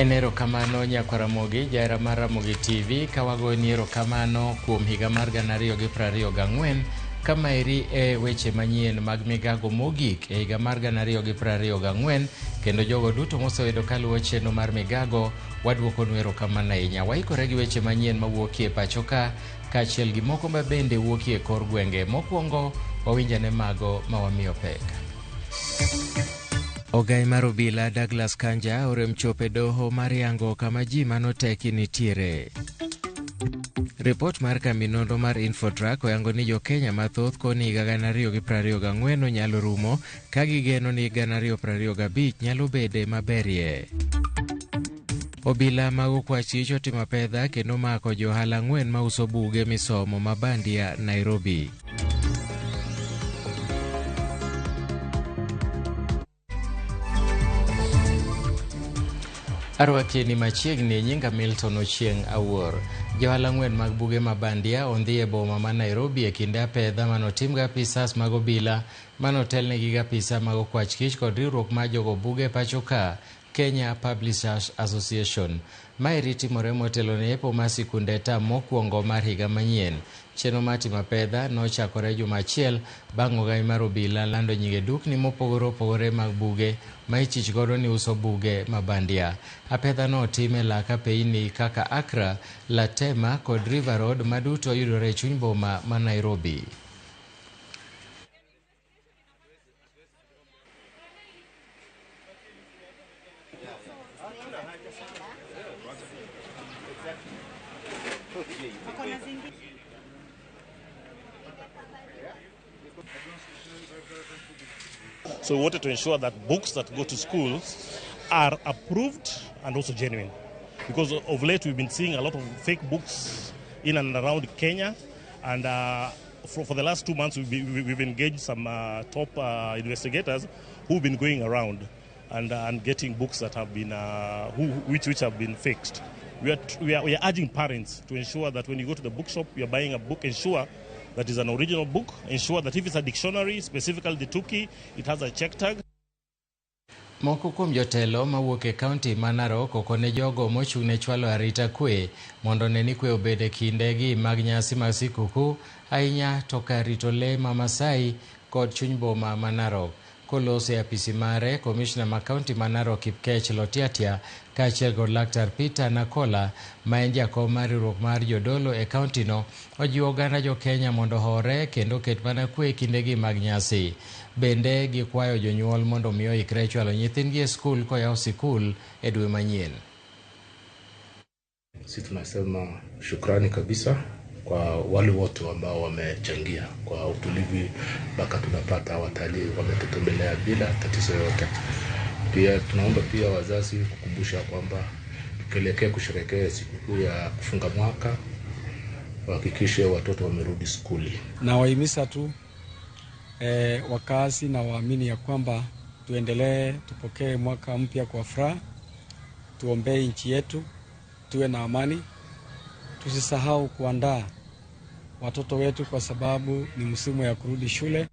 En erokamano nyakwar Ramogi, jahera mar Ramogi TV, ka wagoni erokamano kuom higa mar 2024 kamaeri e weche manyien mag migago mogik e higa mar 2024 kendo jogo duto mosebedo kaluwo chenro mar migago waduokonu erokamano ahinya. Waikore gi weche manyien mawuokie pacho ka kaachiel gi moko ma bende wuokie kor gwenge. Mokwongo wawinjane mago ma wamiyo pek. Ogai mar obila Douglas Kanja orem chopo e doho mar yango kama ji manoteki nitiere. Ripot mar kambi nonro mar Infotrack oyango ni jo-Kenya mathoth koni higa 2024 onyalo rumo ka gigeno ni 2025 nyalo bede maberie. Obila mag Okwachich otimo apedha kendo mako johala ang'wen mauso buge misomo ma bandia Nairobi. Arwaki ni machiegni nyinga Milton Ochieng' Awuor. Johala ang'wen mag buge ma bandia ondhi e boma ma Nairobi e kinde apedha manotim gi apisas mag obila manotelnegi gi apisa mag okwach kich kod riwruok mar jogo buge pacho ka Kenya Publishers Association. Maeri timore motelo ne yepo mar sikunde tam mokwongo mar higa manyien. Chenro mar timo apedha nochakore juma achiel bang' ogai mar obila lando nyinge dukni mopogore opogore mag buge ma ichich godo ni uso buge ma bandia. Apedha no otim e lak apeini kaka Accra, Latema kod River Road ma duto yudore e chuny boma ma Nairobi. So we wanted to ensure that books that go to schools are approved and also genuine. Because of late we've been seeing a lot of fake books in and around Kenya. And for the last 2 months we've engaged some top investigators who've been going around and getting books that have been which have been fixed. We are urging parents to ensure that when you go to the bookshop, you're buying a book, ensure that is an original book, ensure that if it's a dictionary, specifically the Tuki, it has a check tag. Moko kuom jotelo mawuok e kaunti ma Narok okone jogo mochung' ne chwalo arita kwe mondo ne ni kwe obed e kindegi mag nyasi mag sikuku ahinya to kar rito lee ma Masai kod chuny boma ma Narok. Koloso e apisi mare, komishna ma kaunti ma Narok Kipkech Lotiatia kaachiel kod Laktar Peter Nakola ma en jakom mar riwruok mar jodolo e kaunti no ojiwo oganda jo-Kenya mondo ohore kendo oket mana kwe e kindegi mag nyasi. Bende gikwayo jonyuol mondo mi oikre chwalo nyithindgi e skul koyaw sikul e dwe manyien. Sisi tunasema shukrani kabisa kwa wale wote ambao wamechangia kwa utulivu mpaka tunapata watalii wametutembelea bila tatizo yoyote. Pia tunaomba pia wazazi kukumbusha kwamba tukielekea kusherehekea sikukuu ya kufunga mwaka wahakikishe watoto wamerudi skuli. Na wahimiza tu wakazi na waamini ya kwamba tuendelee, tupokee mwaka mpya kwa furaha, tuombee nchi yetu, tuwe na amani. Tusisahau kuandaa watoto wetu kwa sababu ni msimu ya kurudi shule.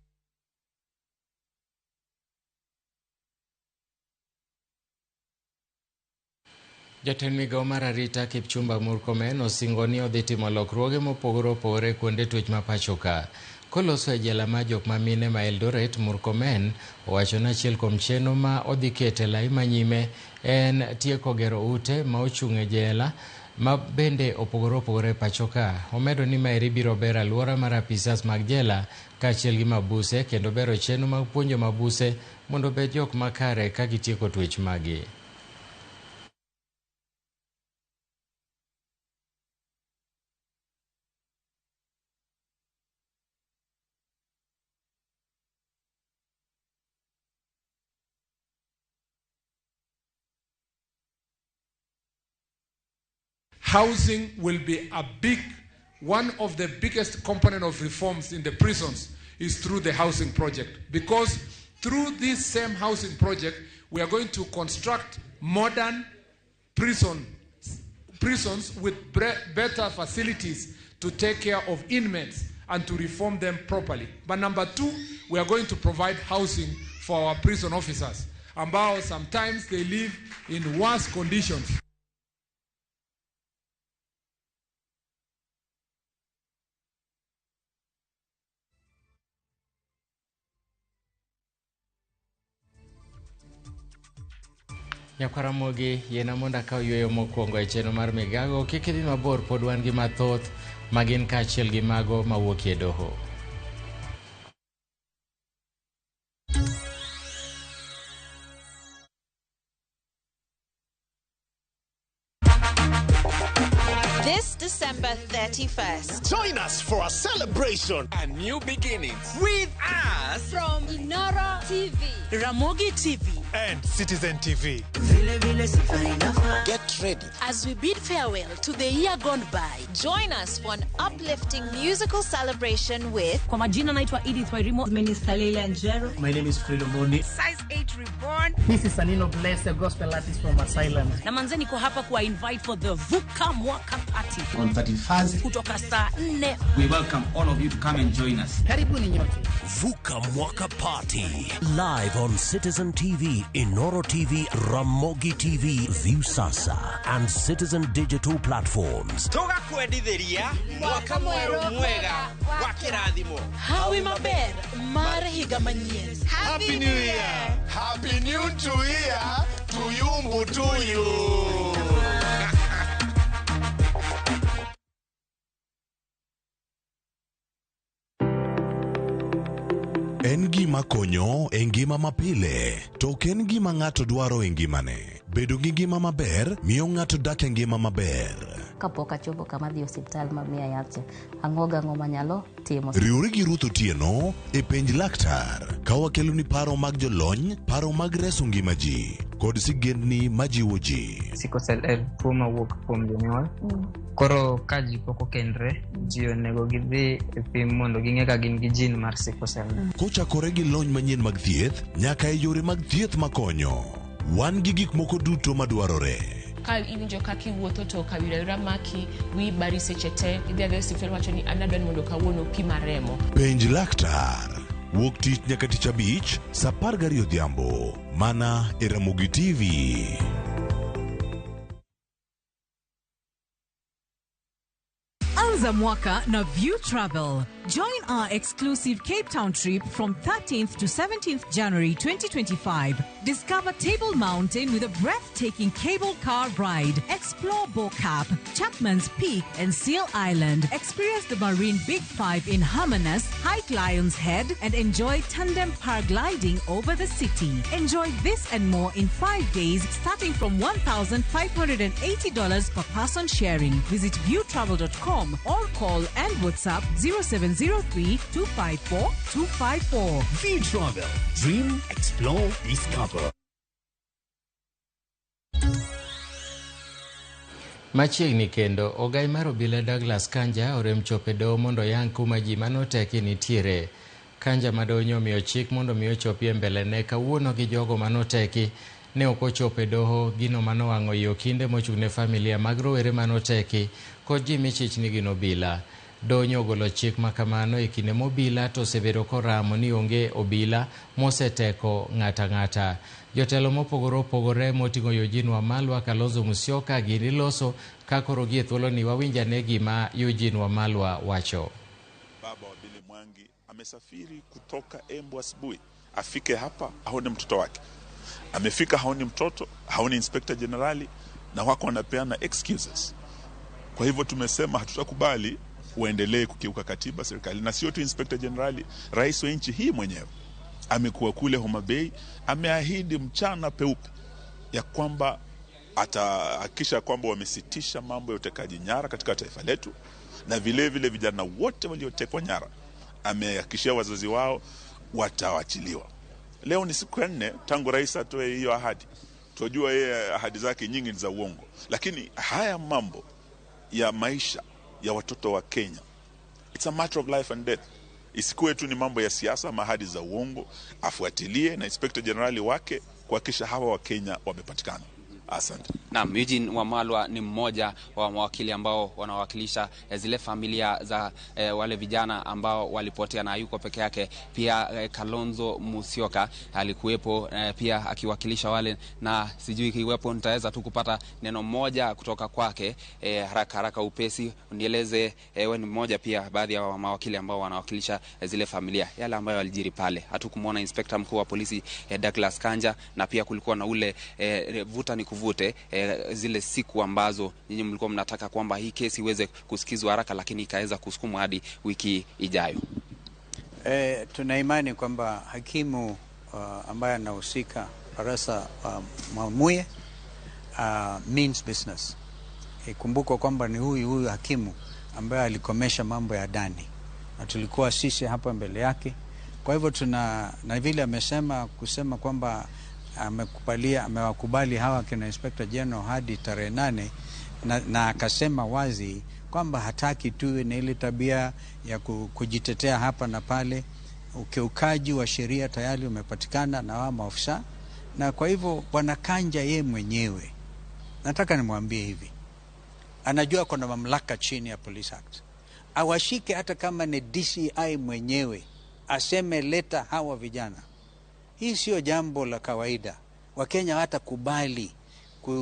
Jatend migao mar arita Kipchumba Murkomen osingo ni odhi timo lokruoge mopogore opogore kuonde twech ma pacho ka. Koloso e jela mar jok ma mine ma Eldoret, Murkomen owacho ni achiel kuom chenro ma odhi keto e lai manyime en tieko gero ute ma ochung' e jela ma bende opogore opogore e pacho ka. Omedo ni maeri biro bero alwora mar apisas mag jela kaachiel gi mabuse kendo bero chenro mag puonjo mabuse mondo obed jok makare ka gitieko twech magi. Housing will be one of the biggest component of reforms in the prisons is through the housing project. Because through this same housing project, we are going to construct modern prisons with better facilities to take care of inmates and to reform them properly. But number two, we are going to provide housing for our prison officers. Ambao sometimes they live in worse conditions. Nyakwaramogi yiena mondo akaw yueyo mokwongo e chenro mar migago. Kik idhi mabor, pod wan gi mathoth magin kaachiel gi mago mawuok e doho. This December 31st. Join us for a celebration and new beginnings with us from Inara TV, Ramogi TV, and Citizen TV. Get ready as we bid farewell to the year gone by. Join us for an uplifting musical celebration with. Kwa majina naitwa Edith Wairimo. Minister Leila Njero. My name is Fredo Mondi. Size 8 Reborn. This is Anino Bless, a gospel artist from Asylum. Na manze niko hapa kuwa invite for the Vuka Mwaka Party on 31st kutoka saa 4. We welcome all of you to come and join us. Karibuni nyote. Vuka Mwaka Party live on Citizen TV, Inoro TV, Ramogi TV, Viusasa and Citizen Digital platforms. Tugakwendithiria mwaka mwerũ mwega wa kĩrathimo. Hawi maber mar higa manyien. Happy New Year. Happy New to Year to you Mutuyu. En gima konyo e ngima mapile, to ok en gima ng'ato dwaro e ngimane. Bedo gi ngima maber miyo ng'ato dak e ngima maber. Kapok achopo kama dhi osiptal mamiya yath, ang'o gang'o manyalo timo. Riwri gi Ruth Otieno e Penj Laktar ka wakeloni paro mag jolony, paro mag reso ngima ji kod sigendni majiwo ji. Sickle cell en tuo mawuok kuom jonyuol. Koro ka ji pok okendre, ji onego gidhi e pim mondo ging'e ka gin gi gene mar sickle cell. Kochakore gi lony manyien mag thieth nyaka e yore mag thieth makonyo, wan gi gik moko duto madwarore. Ka iwinjo kaka iwuotho to kawira maki, wi bari seche te, idhi adhiya e osiptal wacho ni an adwa ni mondo kawuono pima remo. Penj Laktar wuok tich nyaka tich abich saa 12 odhiambo mana e Ramogi TV. Anza mwaka na View Travel. Join our exclusive Cape Town trip from 13th to 17th January 2025. Discover Table Mountain with a breathtaking cable car ride. Explore Bo-Kaap, Chapman's Peak, and Seal Island. Experience the Marine Big Five in Hermanus, hike Lion's Head, and enjoy tandem paragliding over the city. Enjoy this and more in 5 days, starting from $1,580 per person sharing. Visit viewtravel.com or call and WhatsApp 0703 254 254. View Travel. Dream, explore, discover. Machiegni kendo, ogai mar obila Douglas Kanja orem chopo e doho mondo oyang kuma ji manoteki nitiere. Kanja madonyo omiyo chik mondo mi ochopi e mbelene kawuono gi jogo manoteki ne ok ochopo e doho, gino manowang'o i okinde mochung'ne familia mag rowere manoteki kod ji michich ni gin obila. Donyo ogolo chik makamano e kinde mobila to osebedo koramo ni onge obila moseteko ng'ata ng'ata. Jotelo mopogore opogore moting'o Eugene Wamalwa, Kalonzo Musyoka gini loso ka koro gie thuoloni wawinjane gima Eugene Wamalwa wacho. Baba wa Billy Mwangi amesafiri kutoka Embu asubuhi afike hapa aone mtoto wake. Amefika haoni mtoto, haoni inspector generali na wako wanapeana excuses. Kwa hivyo tumesema hatutakubali waendelee kukiuka katiba serikali, na sio tu inspector generali, rais wa nchi hii mwenyewe amekuwa kule Homa Bay, ameahidi mchana peupe ya kwamba atahakikisha kwamba wamesitisha mambo ya utekaji nyara katika taifa letu, na vile vile vijana wote waliotekwa nyara amehakikishia wazazi wao watawachiliwa. Leo ni siku ya 4 tangu rais atoe hiyo ahadi. Tunajua yeye ahadi zake nyingi ni za uongo, lakini haya mambo ya maisha ya watoto wa Kenya, it's a matter of life and death. Isikuwe tu ni mambo ya siasa, ahadi za uongo. Afuatilie na inspector generali wake kuhakikisha hawa wa Kenya wamepatikana. Asante. Naam, Eugene Wamalwa ni mmoja wa mawakili ambao wanawakilisha zile familia za wale vijana ambao walipotea, na yuko peke yake. Pia Kalonzo Musyoka alikuwepo pia akiwakilisha wale, na sijui kiwepo nitaweza tu kupata neno moja kutoka kwake haraka haraka upesi. Unieleze wewe ni mmoja pia baadhi ya mawakili ambao wanawakilisha zile familia, yale ambayo yalijiri pale. Hatukumuona inspekta mkuu wa polisi Douglas Kanja, na pia kulikuwa na ule vuta ni kuvute zile siku ambazo nyinyi mlikuwa mnataka kwamba hii kesi iweze kusikizwa haraka, lakini ikaweza kusukumwa hadi wiki ijayo. Tuna imani kwamba hakimu ambaye anahusika Barasa Mwamuye means business. Kumbukwa kwamba ni huyu hakimu ambaye alikomesha mambo ya Adani, na tulikuwa sisi hapa mbele yake. Kwa hivyo tuna na vile amesema kusema kwamba amewakubali hawa kina Inspector General hadi tarehe 8, na akasema wazi kwamba hataki tuwe na ile tabia ya kujitetea hapa na pale. Ukiukaji wa sheria tayari umepatikana na wao maafisa, na kwa hivyo Bwana Kanja ye mwenyewe, nataka nimwambie hivi, anajua kuna mamlaka chini ya Police Act, awashike hata kama ni DCI mwenyewe, aseme leta hawa vijana. Hii sio jambo la kawaida. Wakenya hawatakubali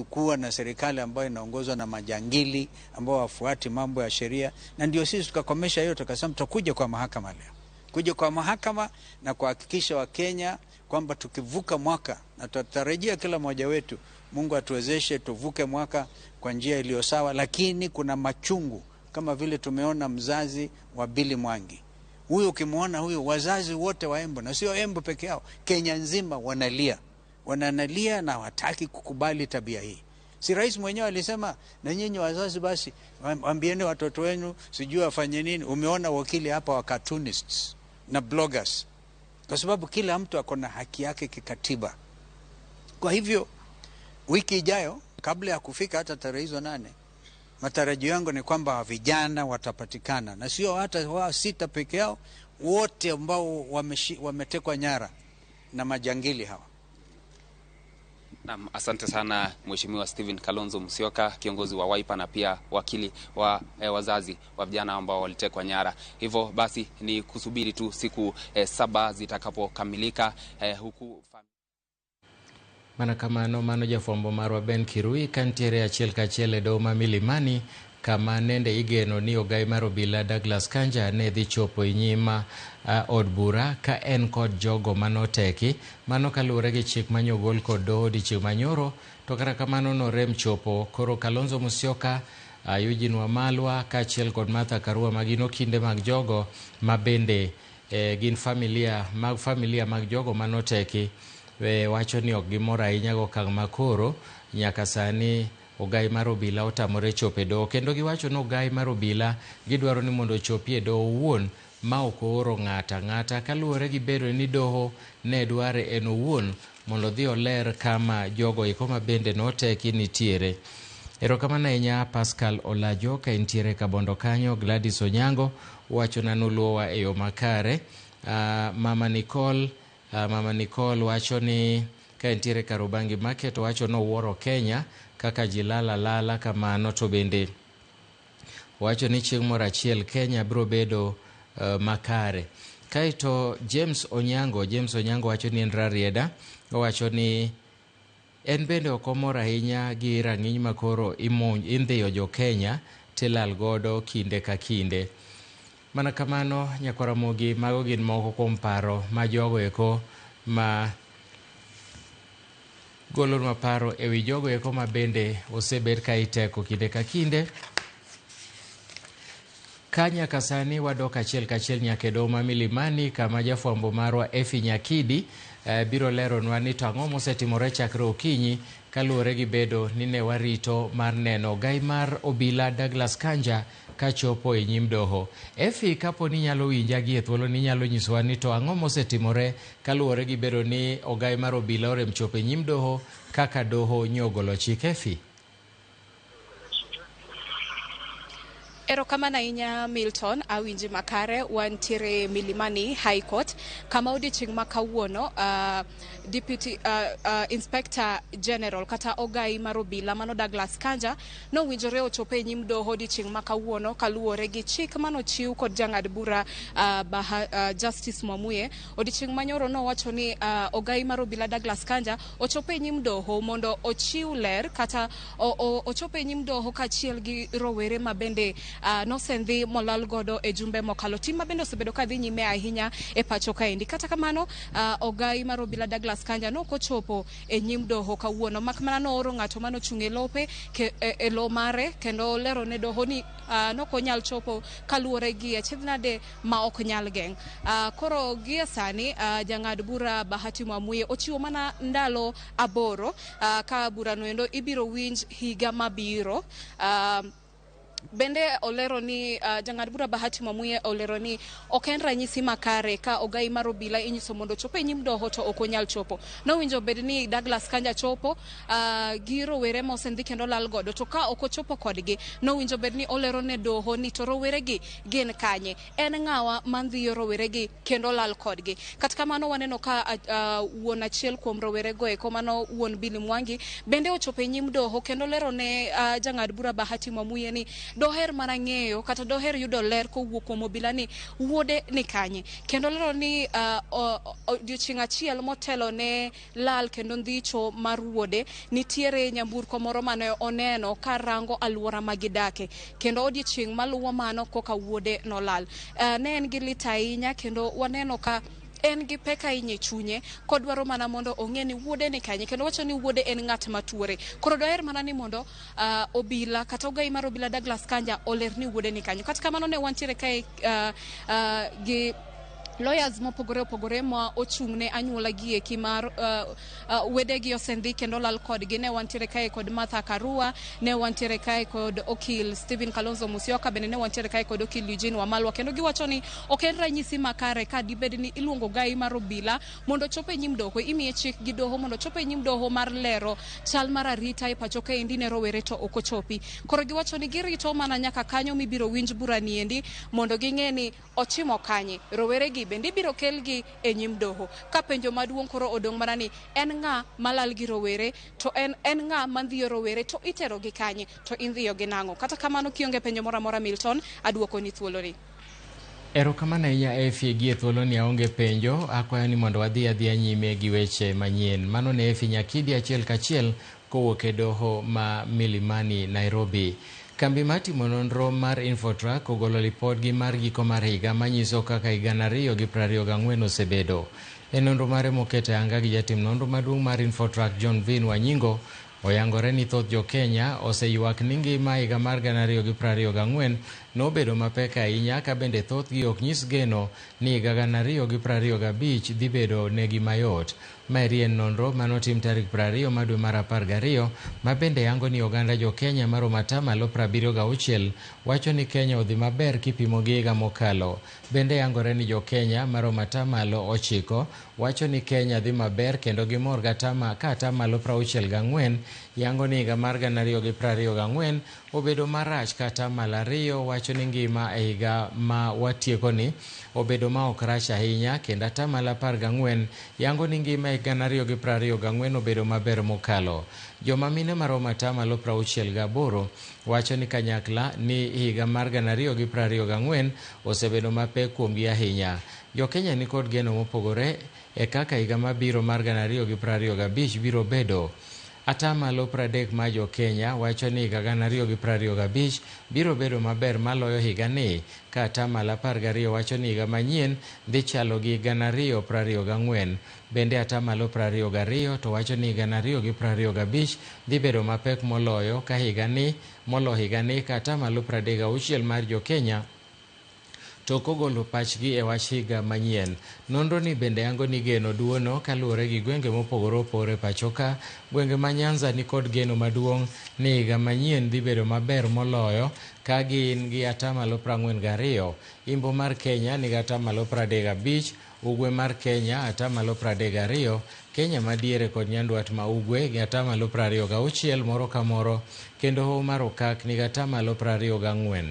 kuwa na serikali ambayo inaongozwa na majangili ambao wafuati mambo ya sheria, na ndio sisi tukakomesha hiyo, tukasema tutakuja kwa mahakama leo. Kuja kwa mahakama na kuhakikisha Wakenya kwamba tukivuka mwaka, na tutarejea kila mmoja wetu, Mungu atuwezeshe tuvuke mwaka kwa njia iliyo sawa, lakini kuna machungu kama vile tumeona mzazi wa Billy Mwangi. Huyu ukimuona huyu, wazazi wote wa Embu, na sio Embu peke yao, Kenya nzima wanalia. Wananalia na wataki kukubali tabia hii. Si rais mwenyewe alisema na nyinyi wazazi basi waambieni watoto wenu sijui wafanye nini. Umeona wakili hapa wa cartoonists na bloggers, kwa sababu kila mtu ako na haki yake kikatiba. Kwa hivyo wiki ijayo kabla ya kufika hata tarehe hizo 8, matarajio yangu ni kwamba vijana watapatikana, na sio hata wao 6 peke yao, wote ambao wametekwa nyara na majangili hawa. Naam, asante sana Mheshimiwa Stephen Kalonzo Musyoka, kiongozi wa Wiper na pia wakili wa wazazi wa vijana ambao walitekwa nyara. Hivyo basi ni kusubiri tu siku 7 zitakapokamilika huku Mana kamano mano jafwambo marwa Ben Kirui kantiere achiel kachiel e doho ma Milimani kama nende igeno ni ogai mar obila Douglas Kanja ne dhi chopo e nyim od bura ka en kod jogo manoteki. Mano kaluwore gi chik manyogol kod doho odiechieng' manyoro, to kata kamano norem chopo. Koro Kalonzo Musyoka, Eugene Wamalwa kaachiel kod Martha Karua ma gin okinde mag jogo ma bende gin familia mag jogo manoteki, wacho ni ok gimor ahinya go okang' makoro nyaka sani ogai mar obila otamore chopo e doho, kendo giwacho ni ogai mar obila gidwaro ni mondo ochopi e doho owuon ma ok ooro ng'ata ng'ata, kaluwore gi bedo ni doho ne dware en owuon mondo odhi oler kama jogo eko ma bende noteki nitiere. Erokamano ahinya Pascal Olajo ka entiere Kabondo kanyo. Gladys Onyango wachona noluowa e yo makare. Mama Nicole wacho ni ka entiere Karubangi Market, wacho nowuoro Kenya kaka ji lala lala kamano, to bende wacho ni chieng' moro achiel Kenya biro bedo makare. Kaeto James Onyango wacho ni en Rarieda, owacho ni en bende ok omor ahinya gi rang'iny makoro indhiyo jo Kenya tilal godo kinde ka kinde. Mana kamano nyakwar Ramogi, mago gin moko kuom paro ma jogo eko ma golonwa paro ewi jogo eko ma bende osebed ka iteko kinde ka kinde. Ka nyaka sani wadok achiel kachiel nyaka e doho ma Milimani kama jafwambo marwa Effie Nyakidi biro leronwa ni to ang'o mosetimore chakre okinyi kaluwore gi bedo ni ne warito mar neno ogai mar obila Douglas Kanja kachopo e nyim doho. Effie, kapo ni inyalo winja gi e thuolo ni inyalo nyisowa ni to ang'o mosetimore kaluwore gi bedo ni ogai mar obila orem chopo e nyim doho kaka doho nyogolo chik. Effie. Erokamano ahinya Milton, awinji makare. Wantiere Milimani High Court kama odiochieng' ma kawuono Deputy Inspector General kata ogai mar obila mano Douglas Kanja nowinjore ochopo e nyim doho odiochieng' ma kawuono kaluwore gi chik manochiw kod jang'ad bura Justice Mwamuye. Odiochieng' manyoro nowacho ni ogai mar obila Douglas Kanja ochopo e nyim doho mondo ochiw ler kata ochopo e nyim doho kaachiel gi rowere ma bende nosendhi molal godo e jumbe mokalo. Tim ma bende osebedo ka dhi nyime ahinya e pacho kaendi. Kata kamano ogai mar obila Douglas Kanja nokochopo e nyim doho kawuono, mak mana nooro ng'ato manochung' e lope e lo mare kendo lero ne doho ni nokonyal chopo kaluwore gi achiedhnade ma ok nyal geng'. Koro gie sani jang'ad bura Bahati Mwamuye ochiwo mana ndalo 8 ka burano endo ibiro winj higa mabiro. Bende olero ni jang'ad bura Bahati Mwamuye olero ni ok en ranyisi makare ka ogai mar obila inyiso mondo ochop e nyim doho to ok onyal chopo. Nowinjo bed ni Douglas Kanja chopo gi rowere mosendhi kendo lal godo, to ka ok ochopo kodgi nowinjo bed ni olero ne doho ni to roweregi gin kanye, en ng'awa mandhiyo roweregi kendo lal kodgi. Kata kamano waneno ka wuon achiel kuom rowerego eko mano wuon Billy Mwangi bende ochopo e nyim doho kendo lero ne jang'ad bura Bahati Mwamuye ni doher mana ng'eyo kata doher yudo ler kowuok kuom obila ni wuode ni kanye, kendo lero ni odiochieng' achiel motelo ne lal kendo ndhicho mar wuode nitiere nyamburko moro mane oneno ka rango aluora ma gidake, kendo odiochieng' maluwo mano koka wuode nolal. Ne en gi lit ahinya kendo waneno ka en gi pek ahinya e chunye kodwaro mana mondo ong'e ni wuode ni kanye, kendo wacho ni wuode en ng'at matuore. Koro doher mana ni mondo obila kata ogai mar obila Douglas Kanja oler ni wuode ni kanye. Kata kamano ne wantiere kae gi lawyers mopogore opogore ma ochung' ne anyuola gi eki mar wedegi osendhi kendo lal kodgi. Ne wantiere kae kod Martha Karua, ne wantiere kae kod okil Stephen Kalonzo Musyoka, bende ne wantiere kae kod okil Eugene Wamalwa, kendo giwacho ni ok en ranyisi makare ka dibed ni iluongo gai mar obila mondo ochop e nyim doho, imiye chik gi doho mondo ochop e nyim doho mar lero chal mar arita e pacho kaendi ne rowere to ok ochopi. Koro giwacho ni girito mana nyaka kanyo mibiro winj bura niendi mondo ging'e ni ochimo kanye, roweregi bende ibiro kelgi e nyim doho. Ka penjo maduong' koro odong' mana ni en ng'a malal gi rowere, to en ng'a mandhiyo rowere, to itero gi kanye, to indhiyo gi nang'o. Kata kamano kionge penjo moro amora Milton, aduoko ni thuoloni. Erokamano ahinya Effie, gi e thuoloni aonge penjo, akwayo ni mondo wadhi adhiya nyime gi weche manyien. Mano ne Effie Nyakidi achiel kachiel kowuok e doho ma Milimani, Nairobi. Kambi mar timo nonro mar Infotrack ogolo lipodgi mar giko mar higa manyiso kaka higa 2024 osebedo. E nonro mare moket e anga gi jatim nonro maduong' mar Infotrack John Vin Wanyingo, oyangore ni thoth jo Kenya oseywak ni ngima higa mar 2024 nobedo mapek ahinya, ka bende thothgi ok nyis geno ni higa 2025 dhi bedo negi mayot. Maeri en nonro manotim tarik 20 mar dwe mar 12 ma bende yango ni oganda jo Kenya maromo 76% wacho ni Kenya odhi maber kipimo gi higa mokalo. Bende yangore ni jo Kenya maromo 9% wacho ni Kenya dhi maber kendo gimor ka 64% yango ni higa mar 2024 obedo marach ka 2% wacho ni ngima e higa ma watiekoni obedo ma ok rach ahinya, kendo 14% yango ni ngima e 2024 obedo maber mokalo. Joma mine maromo 68% wacho ni kanyakla ni higa mar 2024 osebedo mapek kuomgi ahinya. Jo Kenya ni kod geno mopogore e kaka higa mabiro mar 2025 biro bedo. 30% mar jo Kenya wacho ni higa 2025 biro bedo maber maloyo higani, ka 12% wacho ni higa manyien dhi chalo gi 2024. Bende 22% to wacho ni higa 2025 dhi bedo mapek moloyo ka higani ka 36% mar jo Kenya to kogolo pachgi e wach higa manyien. Nonro ni bende yango ni geno duono kaluwore gi gwenge mopogore opogore pacho ka. Gwenge ma Nyanza ni kod geno maduong' ni higa manyien dhi bedo maber moloyo ka gin gi 42%. Imbo mar Kenya nigi 35%, Ugwe mar Kenya 32%, Kenya madiere kod Nyandwat ma Ugwe gi 26% moro ka moro, kendo Hoho mar Okak nigi 24%.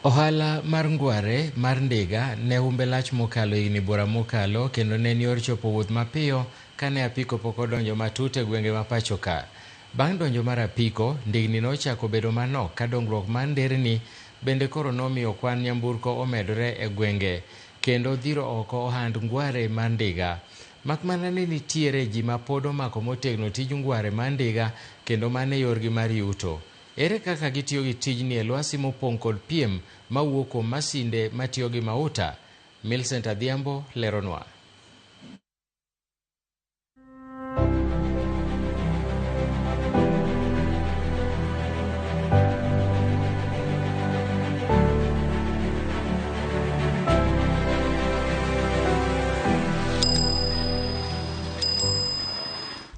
Ohala mar ngware mar ndiga ne humbe lach mokalo higni bora mokalo kendo ne en yor chopo wuoth mapiyo kane apiko pok odonjo matut e gwenge ma pacho ka. Bang' donjo mar apiko, ndigni nochako bedo manok ka dongruok mar nderni bende koro nomiyo kwan nyamburko omedore e gwenge kendo dhiro oko ohand ngware mar ndiga. Mak mana ni nitiere ji ma pod omako motegno tij ngware mar ndiga kendo mano e yorgi mar yuto. Ere kaka gitiyo gi tijni e lwasi mopong' kod piem mawuok kuom masinde matiyo gi mauta? Millicent Adhiambo leronwa.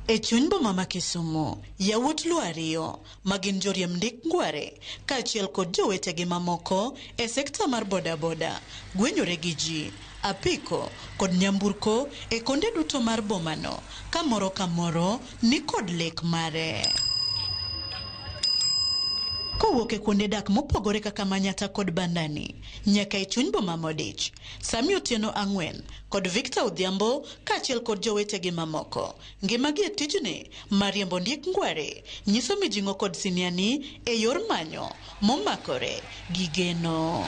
E chuny boma ma Kisumu, yawuot Luo ariyo ma gin joriemb ndik ngware kaachiel kod jowetegi mamoko e sekta mar bodaboda gwenyore gi ji, apiko kod nyamburko e konde duto mar bomano ka moro ka moro ni kod lek mare. Kowuok e kuonde dak mopogore kaka Manyatta kod Bandani nyaka e chuny boma modich, Sami Otieno Ang'wen kod Victor Odhiambo kaachiel kod jowetegi mamoko ngimagi e tijni mar riembo ndik ngware nyiso mijing'o kod siniani e yor manyo momakore gi geno.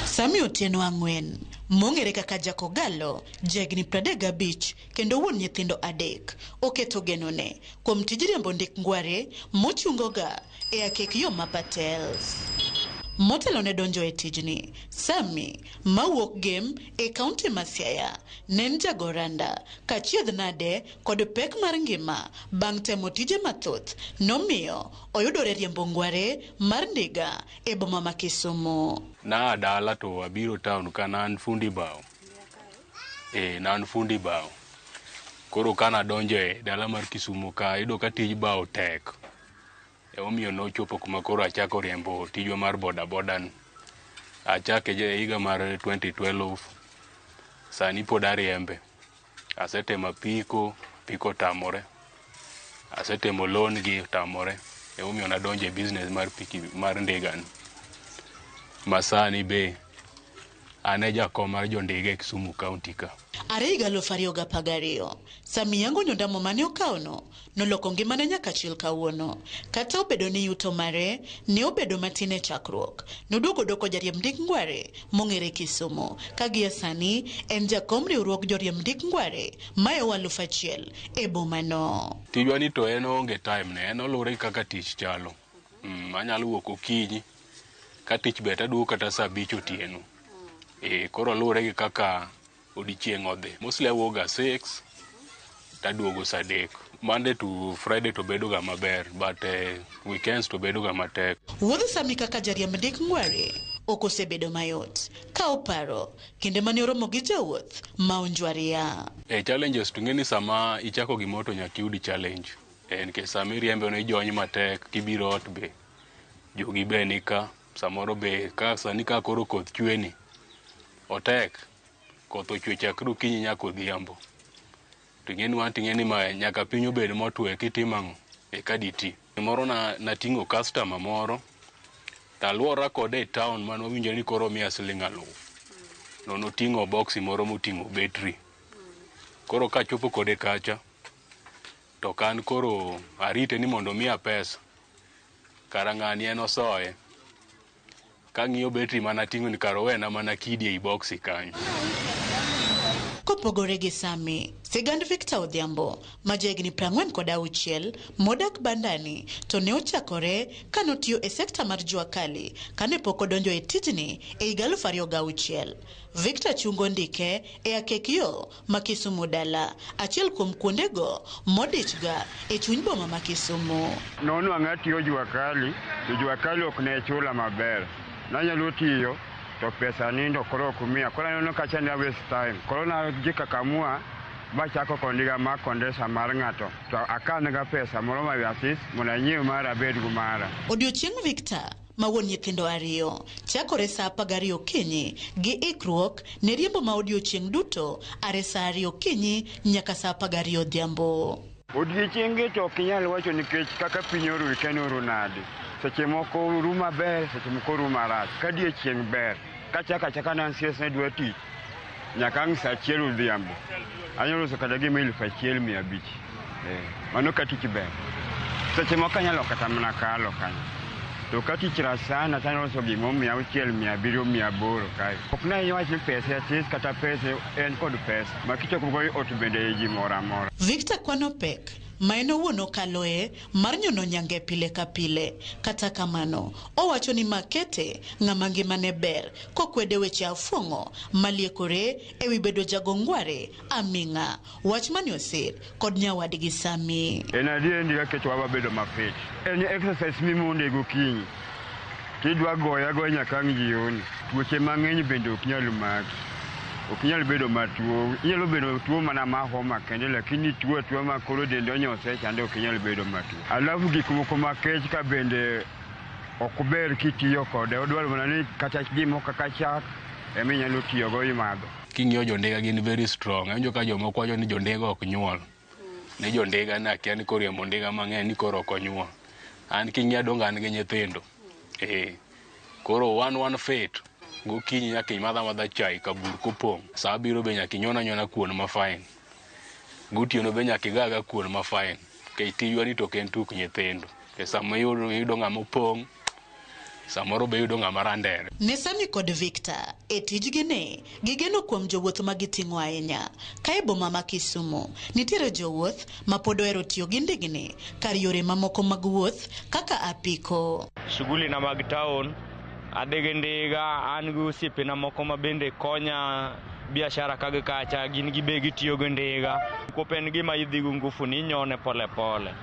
Sami Otieno Ang'wen mong'ere kaka Jakogalo, jahigni 35 kendo wuon nyithindo 3, oketo genone kuom tij riembo ndik ngware mochungoga e akek yo ma Patels. Motelo ne donjo e tijni, Sami mawuok Gem e kaunti ma Siaya ne en jagoranda kachiedh nade kod pek mar ngima bang' temo tije mathoth nomiyo oyudore riembo ngware mar ndiga e boma ma Kisumu. Naa dala to abiro town ka ne an fundi bao. Ne an fundi bao. Koro kana donjo e dala mar Kisumu ka ayudo ka tij bao tek. Emomiyo nochopo kuma koro achako riembo tijwa mar bodaboda ni. Achake e higa mar 2012. Sani pod ariembe. Asetemo apiko, apiko otamore. Asetemo loan gi otamore. Emomiyo nadonjo e business mar piki mar ndiga ni. Masani be an e jakom mar jondiga e Kisumu County ka. Are higa 2012, Sami yango nyondamo mane okawono noloko ngimane nyaka chil kawuono. Kata obedo ni yuto mare ne obedo matin e chakruok, noduogo doko jariemb ndik ngware mong'ere Kisumu, ka gie sani en jakom riwruog joriemb ndik ngware maeo 1000 e bomano. Tijwa ni to en onge time ne, en oluwore gi kaka tich chalo. Anyalo wuok okinyi, ka tich ber taduogo kata saa 5 otieno. Koro luwore gi kaka odiochieng' odhi. Mostly awuok ga 6 taduogo saa 3. Monday to Friday to bedo ga maber, but weekends to bedo ga matek. Wuodh Sami kaka jariemb ndik ngware ok osebedo mayot. Ka oparo kinde mane oromo gi jawuoth ma onjwaria. Challenges to ing'e ni sama ichako gimoro to nyaka iyud challenge. Nikech sama iriembe no ijony matek, kibiro ot be jogi be nika, samoro be ka sani ka koro koth chwe ni otek. Koth ochwe chakre okinyi nyaka odhiambo. To ing'e ni wan to ing'e ni ma nyaka piny obed motwo eka itimo ang'o? Eka diti. Moro nating'o customer moro taluora kode e town mane wawinjo ni koro miya siling 1000. No noting'o boksi moro moting'o betri. Koro kachopo kode kacha to kan koro arite ni mondo miya pesa. Kara ng'ani en osoye. Kang'iyo betri mana ting'o ni kara owena mana kidi ei boksi kanyo. Kopogore gi Sami, sigand Victor Odhiambo ma jahigni 46 modak Bandani to ne ochakore kanotiyo e sekta mar jua kali kane pok odonjo e tijni e higa 2006. Victor chungo ndike e akek yo ma Kisumu dala, achiel kuom kuondego modichga e chuny boma ma Kisumu. Nonwang'a atiyo jua kali, to jua kali ok ne chula maber. Nanyalo tiyo to pesa nindo koro ok miya. Koro aneno kacha ni waste time. Koro najikakamua bachako kondiga mar kondesa mar ng'ato. To akan ga pesa moro ma assist mondo anyiew mara abed go mara. Odiochieng' Victor ma wuon nyithindo 2 chakore saa 12 okinyi gi ikruok ne riembo ma odiochieng' duto are saa 2 okinyi nyaka saa 12 odhiambo. Odiochienge to ok inyal wacho nikech kaka piny oru ikia ni oru nade. Seche moko ru maber, seche moko ru marach. Ka diechieng' ber, kachako achaka Nancy ne dwa tich, nyaka ang' sa achiel odhiambo. Anyalo loso kata gima 1500. Mano ka tich ber. Seche moko anyalo kata mana kalo kanyo. To ka tich rach sana to anyalo loso gimo 600, 700, 800 kae. Ok ne wach ni pesa tis kata pesa en kod pesa. Ma kichoko go ot bende ji moro amora. Victor kwano pek ma en owuon okaloe mar nyono nyange pile ka pile. Kata kamano, owacho ni makete ng'ama ngimane ber kokwede weche afuong'o maliekore ewi bedo jago ngware aming'a. Wach mane osir kod nyawadgi Sami. En adier ndiga keto wabedo mafit. En exercise mimunde gokinyi. Tidwa goye agoya nyaka ang' jioni. Tuoche mang'eny bende ok nyal maki. Ok inyal bedo matuo. Inyalo bedo tuo mana ma homa kende, lakini tuo atuo ma koro dende onyosre chande ok inyal bedo matuo. Alafu gik moko makech ka bende ok ber kitiyo kode. Odwaro mana ni kata gimoro kaka chak ema inyalo tiyogo imadho. King'iyo jondiga gin very strong. Awinjo ka jomoko wacho ni jondiga ok nyuol. Ni jondiga ne akia ni koriembo ndiga mang'eny ni koro ok onyuol. An king'iya donge an gi nyithindo. Koro wan fit. Gokinyi nyaka imadh amadha chai kabur kopong'. Sa abiriyo be nyaka inyon anyona kuon ma fine. Gotieno be nyaka iga aga kuon ma fine. Nikech tijwa ni to ok en tuk nyithindo. Nikech sama iyudo ng'ama opong', samoro be iyudo ng'ama randere. Ne Sami kod Victor, e tijgi ni, gigeno kuom jowuoth ma giting'o ahinya. Ka e boma ma Kisumu, nitiere jowuoth ma pod ohero tiyo gi ndigni kar yore mamoko mag wuoth kaka apiko. Shughuli na mag town, adhi gi ndiga, an gi osiepena moko ma bende konya biashara ka gi kacha, gin gibe gitiyo gi ndiga. Kop en gima idhi gi ngufu ni inyone pole pole.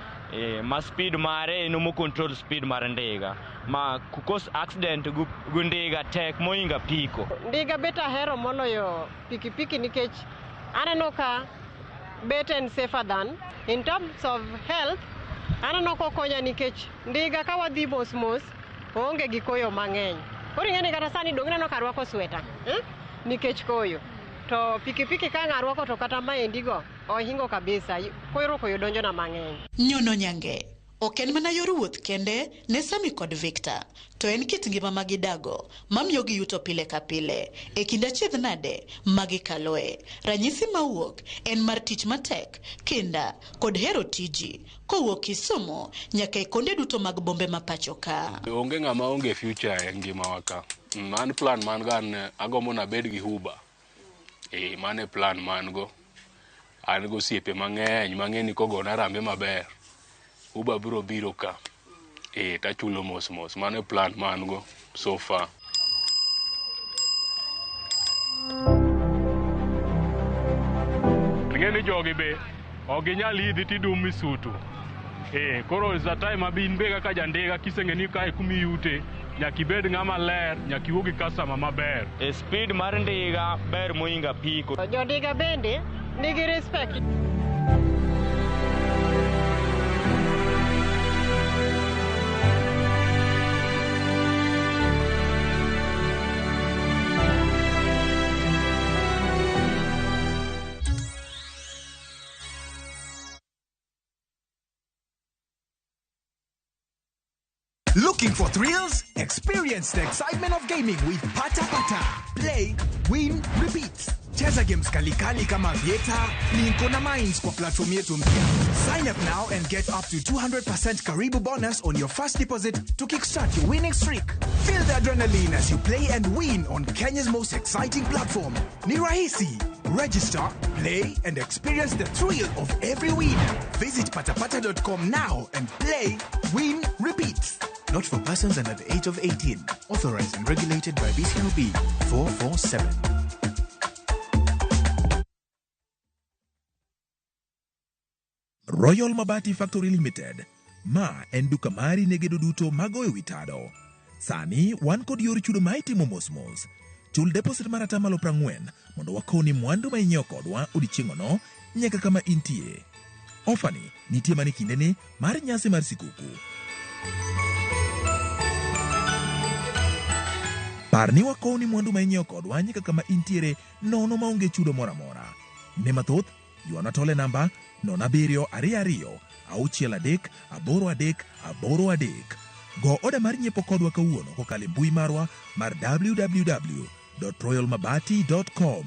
Ma speed mare en omo control speed mar ndiga. Ma kukos accident gi ndiga tek mohingo apiko. Ndiga bet ahero moloyo pikipiki nikech aneno ka bet en safer than in terms of health. Aneno kokonya nikech ndiga ka wadhi mos mos oonge gi koyo mang'eny. Koro ing'e ni kata sani dong ineno ka arwako sweta, nikech koyo. To pikipiki ka ang' arwako to kata maendigo ohingo kabisa, koro koyo donjona mang'eny. Nyono nyange ok en mana yor wuoth kende ne Sami kod Victor, to en kit ngima ma gidago mamiyo giyuto pile ka pile e kind achiedh nade ma gikaloe. Ranyisi mawuok en mar tich matek, kinda kod hero tiji kowuok Kisumu nyaka e konde duto mag bombe ma pacho ka. Onge ng'ama onge future e ngimawa ka. An plan man go an agombo nabed gi Uber. Mano e plan man go. An gi osiepe mang'eny mang'e ni kogona rambe maber, Uber biro biro ka. Tachulo mos mos. Mano e plan man go so far. Ing'e ni jogi be ok ginyal idhi tidum misutu. Koro is a time ma in be kaka jandiga kiseng'e ni kae kumiyute nyaka ibed ng'ama ler, nyaka iwuo gi customer maber. Speed mar ndiga ber mohingo apiko. Jondiga bende nigi respect. Looking for thrills? Experience the excitement of gaming with Pata Pata. Play, win, repeat. Cheza games kalikali kama Vieta, Plinko na Mines kwa platform yetu mpya. Sign up now and get up to 200% Karibu bonus on your first deposit to kickstart your winning streak. Feel the adrenaline as you play and win on Kenya's most exciting platform. Ni rahisi. Register, play, and experience the thrill of every win. Visit patapata.com now and play, win, repeat. Not for persons under the age of 18. Authorized and regulated by BCLB 447. Royal Mabati Factory Limited. Ma en duka mari ne gedo duto magoyo wi tado. Sani wan kod yor chudo ma itimo mos mos. Chul deposit mar 40% mondo wakowni mwandu ma inyiewo kodwa odiechieng'ono nyaka kama intie. Ofani nitie mana e kindeni mar nyasi mar sikuku. Par ni wakowni mwandu ma inyiewo kodwa nyaka kama intiere nono maonge chudo moro amora. Ne mathoth, ywana tole namba 0722 63 83 83. Go oda mar nyiepo kodwa kawuono kokalo e mbui marwa mar www.royalmabati.com.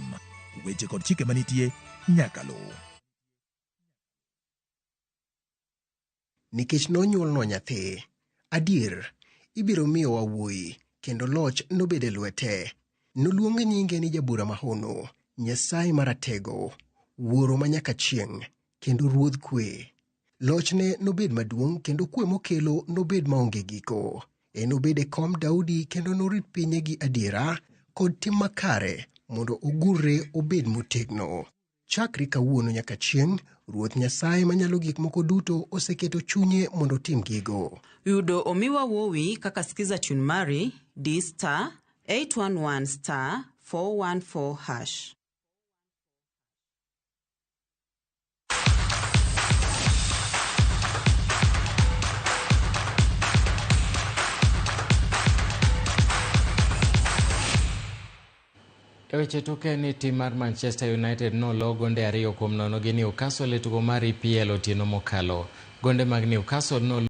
Weche kod chike manitie nyaka luw. Nikech nonyuolnwa nyathi. Adier, ibiro miyowa wuoyi, kendo loch nobed e lwete. Noluong nyinge ni Jabura Mahono, Nyasaye Maratego, Wuoro manyaka chieng', kendo Ruodh Kwe. Lochne nobed maduong' kendo kwe mokelo nobed maonge giko. Enobed e kom Daudi kendo norit pinye gi adiera kod tim makare mondo ogurre obed motegno. Chakre kawuono nyaka chieng', Ruoth Nyasaye Manyalo Gik Moko Duto oseketo chunye mondo otim gigo. Yudo omiwa wuowi kaka skiza tune mari di star 811 star 414 hash. E weche tuke ni tim mar Manchester United nolo gonde 2-0 gi Newcastle e tugo mar EPL otieno mokalo. Gonde mag Newcastle nolo